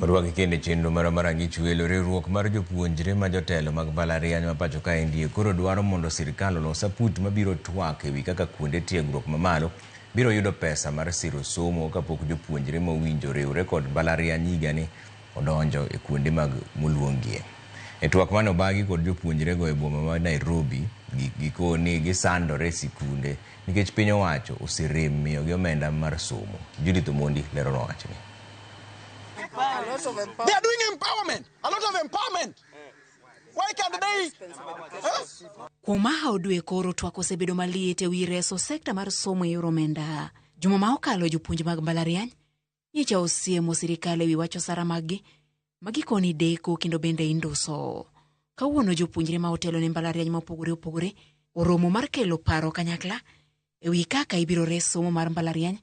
Warwaki kendo e chenro marwa mar Ang'ich Welo. Riwruok mar jopuonjre ma jotelo mag mbalariany ma pacho kaendi koro dwaro mondo sirkal olos aput mabiro twak ewi kaka kuonde tiegruok mamalo biro yudo pesa mar siro somo kapok jopuonjre mowinjo riwre kod mbalariany higani odonjo e kuonde mag moluongie. E twak mane obagi kod jopuonjrego e boma ma Nairobi, gikoni gisandore e sikunde nikech piny owacho oserem miyogi omenda mar somo. Judith Omondi leronwa wachni. They are doing empowerment, a lot of empowerment. Why can't they? Huh? Kuom mahawo dwe koro twak osebedo maliet e wi reso sekta mar somo e yor omenda. Juma ma okalo jopuonj mag mbalariany nyicha osiemo sirikal e wi wach osara maggi ma gikoni deko kendo bende induso. Kawuono jopuonjre ma otelo ne mbalariany mopogore opogore oromo mar kelo paro kanyakla e wi kaka ibiro res somo mar mbalariany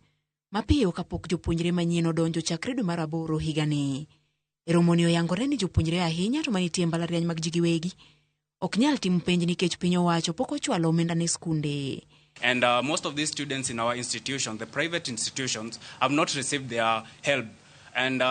mapiyo kapok jopuonjre manyien odonjo chakre dwe mar aboro higani. E romoni oyangore ni jopuonjre ahinya to manitie e mbalariany mag ji giwegi ok nyal timo penj nikech piny owacho pok ochwalo omenda ne skunde. And most of these students in our institution, the private institutions, have not received their help. And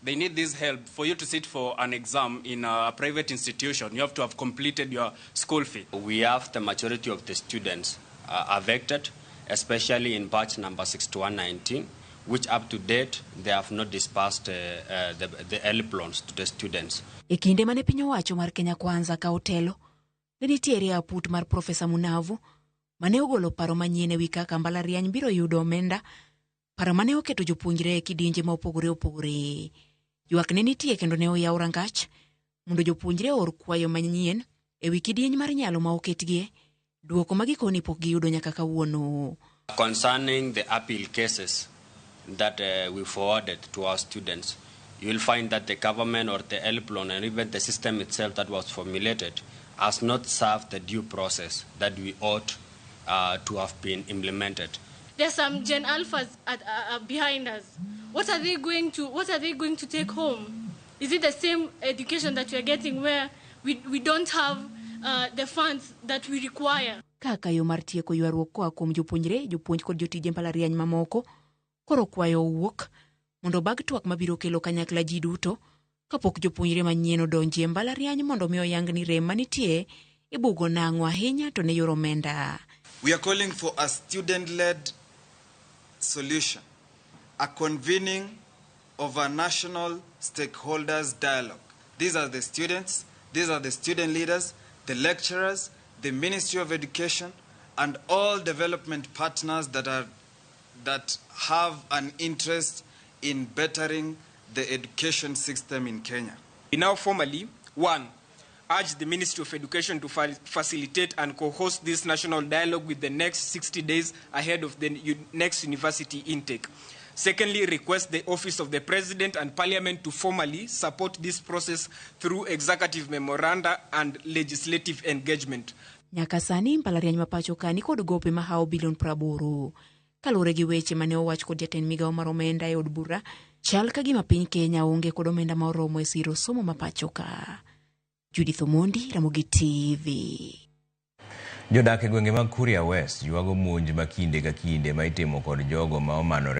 they need this help. For you to sit for an exam in a private institution, you have to have completed your school fee. We have the majority of the students affected, especially in batch number 6119, which up to date they have not disbursed the help loans to the students. E kinde mane piny owacho mar Kenya Kwanza kawo telo, ne nitiere aput mar Profesa Munavu mane ogolo paro manyien e wi kaka mbalariany biro yudo omenda, paro mane oketo jopuonjre e kidienje ma opogore opogore. Ywak ne nitie kendo ne oyaw rangach mondo jopuonjre oor kwayo manyien e wi kidieny mar nyalo ma oketgie, duoko ma gikoni pok giyudo nyaka kawuono. Concerning the appeal cases that we forwarded to our students, you will find that the government or the help loan and even the system itself that was formulated has not served the due process that we ought to have been implemented. There's some Gen Alphas behind us. What are they going to take home? Is it the same education that we are getting where we don't have the funds that we require? Kaka yo mar tieko ywaruok koa kuom jopuonjre, jopuonj kod jotije mbalariany mamoko, koro kwayo owuok mondo obag twak mabiro kelo kanyakla ji duto kapok jopuonjre manyien odonji e mbalariany mondo mi oyang ni rem manitie ibugo nang'o ahinya to ne yor omenda. We are calling for a student-led solution, a convening of a national stakeholders dialogue. These are the students, these are the student leaders, the lecturers, the Ministry of Education, and all development partners that have an interest in bettering the education system in Kenya. We now formally, 1, urge the Ministry of Education to facilitate and co-host this national dialogue with the next 60 days ahead of the next university intake. Secondly, request the Office of the President and Parliament to formally support this process through executive memoranda and legislative engagement. Nyaka sani mbalariany ma pacho ka nikod gope mahawo bilion 80. Kaluwore gi weche mane owach kod jatend migawo mar omenda e od bura, chal ka gima piny Kenya onge kod omenda ma oromo e siro somo ma pacho ka. Judith Omondi, Ramogi TV. Jodak e gwenge mag Kuria West ywago monj ma kinde ka kinde ma itimo kod jogo ma omanore